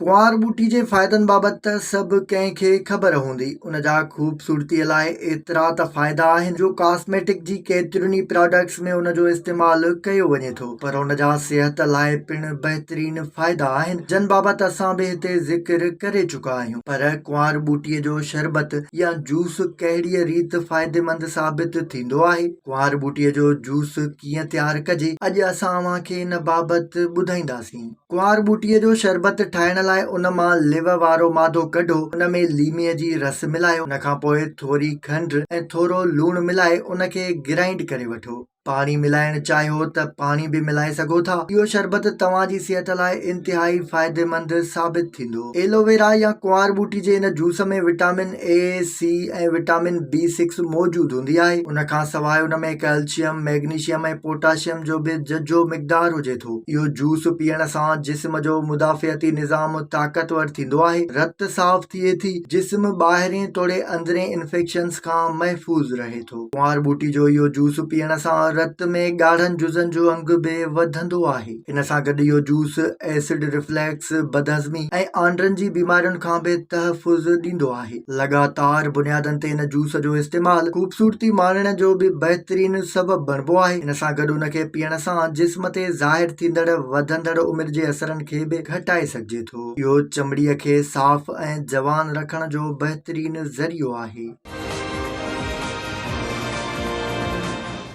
ڪنوار ٻوٽي جي فائدن بابت ته سڀ ڪنهن کي خبر هوندي. ان جا خوبصورتيء لاء ايترا ته فائدا آهن جو ڪاسميٽڪ جي ڪيترين ئي پراڊڪٽس ۾ ان جو استعمال ڪيو وڃي ٿو پر ان جا صحت لاء پڻ بهترين فائدا آهن جن بابت اسان به هتي ذڪر ڪري چڪا آهيون پر ڪنوار ٻوٽي جو شربت يا جوس ڪهڙيء ريت فائديمند ثابت ٿيندو آهي؟ ڪنوار ٻوٽي جو جوس ڪيئن تيار ڪجي؟ اڄ اسان اوهان کي ان بابت ٻڌائينداسين. ڪنوار ٻوٽيء جو شربت ٺاهڻ لاء ان مان ليو وارو مادو ڪڍو، ان ۾ ليمي جي رس ملايو، ان کان پوء ٿوري کنڊ ۽ ٿورو لوڻ ملائي ان کي گرائينڊ ڪري وٺو. پاڻي ملائڻ چاهيو ته پاڻي به ملائي سگهو ٿا. اهو شربت توهان جي صحت لاء انتهائي فائديمند ثابت ٿيندو. ايلوويرا يا ڪنوار ٻوٽي جي ان juice ۾ vitamin A, C ۽ vitamin B six موجود هوندي آهي. ان کان سواء ان ۾ ڪئلشيم، ميگنيشيم ۽ پوٽاشيم جو به ججهو مقدار هجي ٿو. اهو جوس پيئڻ سان جسم جو مدافعتي نظام طاقتور ٿيندو آهي، رت صاف ٿئي ٿي، جسم ٻاهرين توڙي اندرين انفيڪشنز کان محفوظ رهي ٿو. ڪنوار ٻوٽي جو اهو جوس پيئڻ سان رت ۾ ڳاڙهن جزن جو انگ به وڌندو آهي. ان سان گڏ اهو جوس ايسڊ ريفليڪس، بدهضمي ۽ آنڊرن جي بيمارين کان به تحفظ ڏيندو آهي. لڳاتار بنيادن تي ان جوس جو استعمال خوبصورتي ماڻڻ جو به بهترين سبب بڻبو آهي. ان سان گڏ ان کي پيئڻ سان جسم تي ظاهر ٿيندڙ وڌندڙ عمر جي اثرن کي به گهٽائي سگهجي ٿو. اهو چمڙي کي صاف ۽ جوان رکڻ جو بهترين ذريعو آهي.